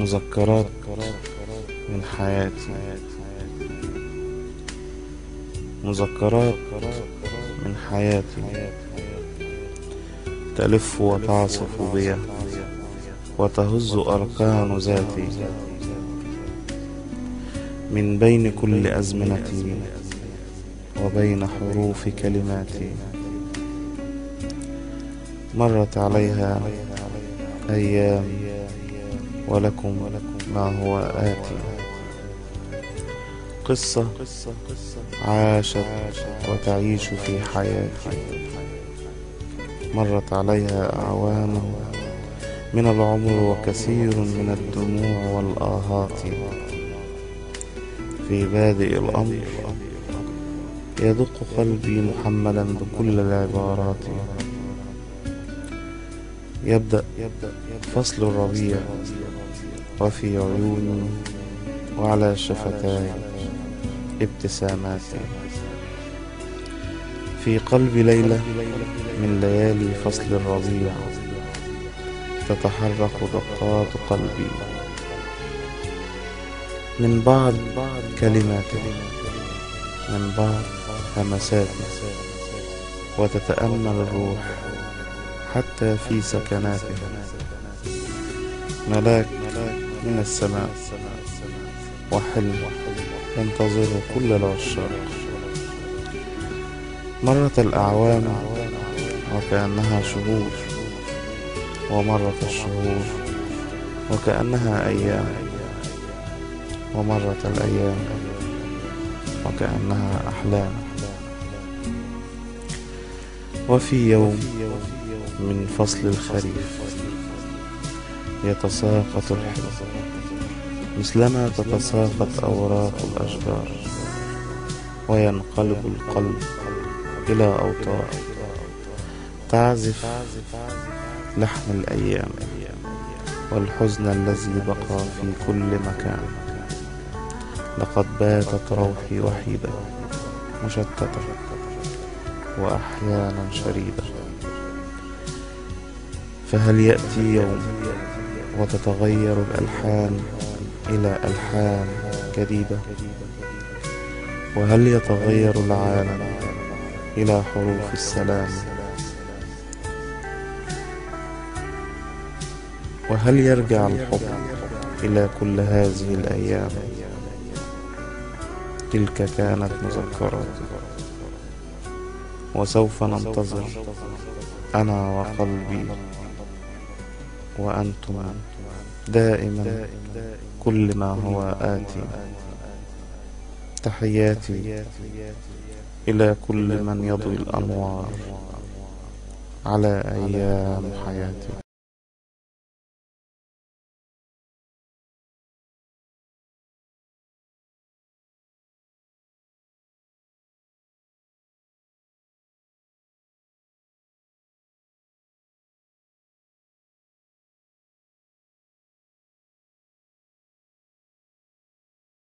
مذكرات من حياتي، مذكرات من حياتي تلف وتعصف بي وتهز أركان ذاتي. من بين كل أزمنتي وبين حروف كلماتي مرت عليها أيام، ولكم ما هو آتي. قصة عاشت وتعيش في حياتي، مرت عليها أعوام من العمر وكثير من الدموع والآهات. في بادئ الأمر يدق قلبي محملا بكل العبارات. يبدأ فصل الربيع وفي عيوني وعلى شفتاي ابتساماتي. في قلب ليلة من ليالي فصل الربيع تتحرك دقات قلبي من بعض كلماته، من بعض همساته، وتتأمل الروح حتى في سكناته. ملاك من السماء وحلم ينتظر كل العشاق. مرت الأعوام وكأنها شهور، ومرت الشهور وكأنها أيام، ومرت الأيام وكأنها أحلام. وفي يوم من فصل الخريف يتساقط الحلم مثلما تتساقط أوراق الأشجار، وينقلب القلب إلى أوتار تعزف لحن الأيام والحزن الذي بقى في كل مكان. لقد باتت روحي وحيدة مشتتة وأحيانا شريدة. فهل يأتي يوم وتتغير الألحان إلى ألحان جديدة؟ وهل يتغير العالم إلى حروف السلام؟ وهل يرجع الحب إلى كل هذه الأيام؟ تلك كانت مذكراتي، وسوف ننتظر أنا وقلبي وأنتم دائما كل ما هو آتي. تحياتي إلى كل من يضوي الأنوار على أيام حياتي.